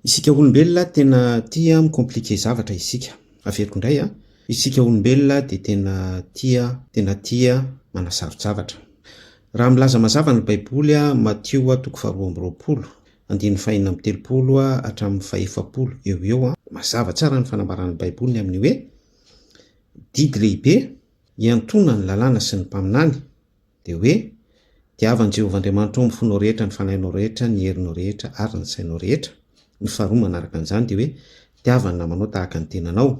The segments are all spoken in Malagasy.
Isika olombelona tena tia mi-compliquer zavatra isika. Averiko indray an, isika olombelona dia tena tia, tena tia manasaro-javatra. Raha milaza mazava ny Baiboly, Matio toko faharoa amby roapolo, andininy faha-36 hatramin'ny faha-40 eo ho eo, mazava tsara ny fanambaran'ny Baiboly ny amin'ny hoe didy lehibe iantoana ny lalàna sy ny mpaminany, Dia hoe, Tiava an'i Jehovah Andriamanitrao amin'ny fonao rehetra, ny fanahinao rehetra, ny herinao rehetra, ary ny sainao rehetra. Ny faharoa manaraka an'izany dia hoe, Tiava ny namanao tahaka ny tenanao.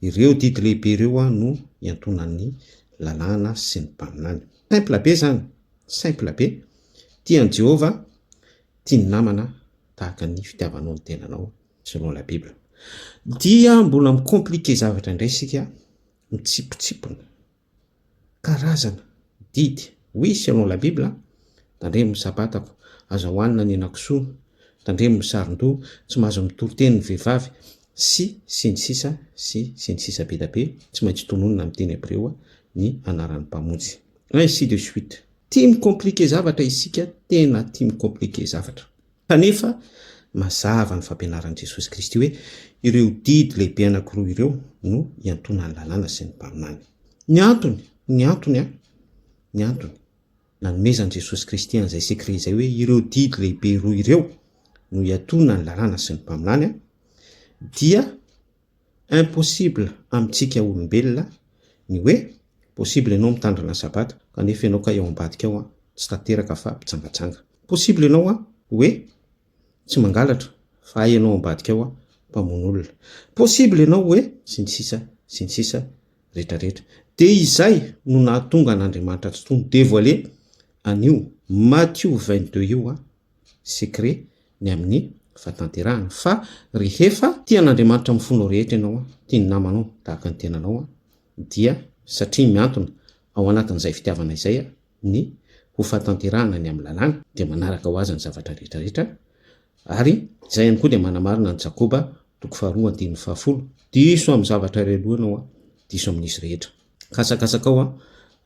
Ireo didy lehibe ireo no iantonan'ny Lalàna sy ny Mpaminany. Simple be izany, simple be. Tia an'i Jehovah, tia ny namana tahaka ny fitiavanao ny tenanao, selon la Bible. Dia mbola mi-compliquer zavatra indray isika, mitsipotsipona. Karazana didy, oui selon la bible an, tandremo ny sabatako, aza hohanina ny henakisoa, tandremo ny saron-doha, tsy mahazo mitory teny ny vehivavy, sy sy ny sisa sy sy ny sisa be da be, tsy maintsy tononina amin'ny teny hebreo ny anaran'ny Mpamonjy. Ainsi de suite. Tia mi-compliquer zavatra isika, tena tia mi-compliquer zavatra. Kanefa, mazava ny fampianaran'i Jesosy Kristy hoe ireo didy lehibe anankiroa ireo no iantonan'ny Lalàna sy ny Mpaminany. Ny antony, ny antony an, ny antony nanomezan'i Jesosy Kristy an'izay secret izay hoe ireo didy lehibe roa ireo no iantonan'ny Lalàna sy ny Mpaminany an, dia Impossible amintsika olombelona ny hoe possible ianao mitandrina ny sabata kanefa ianao kay ao ambadika ao tsy tanteraka fa mpijangajanga. Possible ianao hoe tsy mangalatra fa hay ianao ambadika ao mpamono olona. Possible ianao hoe sy ny sisa sy ny sisa rehetra rehetra. Dia izay no nahatonga an'Andriamanitra Tsitoha ni-devoiler an'io Matio 22 io secret ny amin'ny fahatanterahana fa rehefa tia an'Andriamanitra amin'ny fonao rehetra ianao, tia ny namanao tahaka ny tenanao dia satria mihantona ao anatin'izay fitiavana izay ny ho fahatanterahana ny amin'ny lalàna dia manaraka ho azy ny zavatra rehetra rehetra ary izay ihany koa dia manamarina an'i Jakoba toko faharoa andininy fahafolo diso amin'ny zavatra iray loha ianao diso amin'izy rehetra. Kasakasakao aho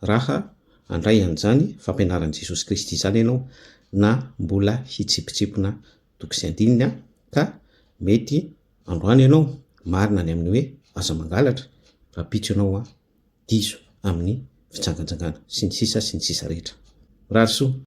raha handray an'izany fampianaran'i Jesosy Kristy izany ianao na mbola hitsipotsipona toko sy andininy aho ka mety androany ianao marina ny amin'ny hoe aza mangalatra, rahampitso ianao aho diso amin'ny fijangajangana sy ny sisa sy ny sisa rehetra. Mirary soa.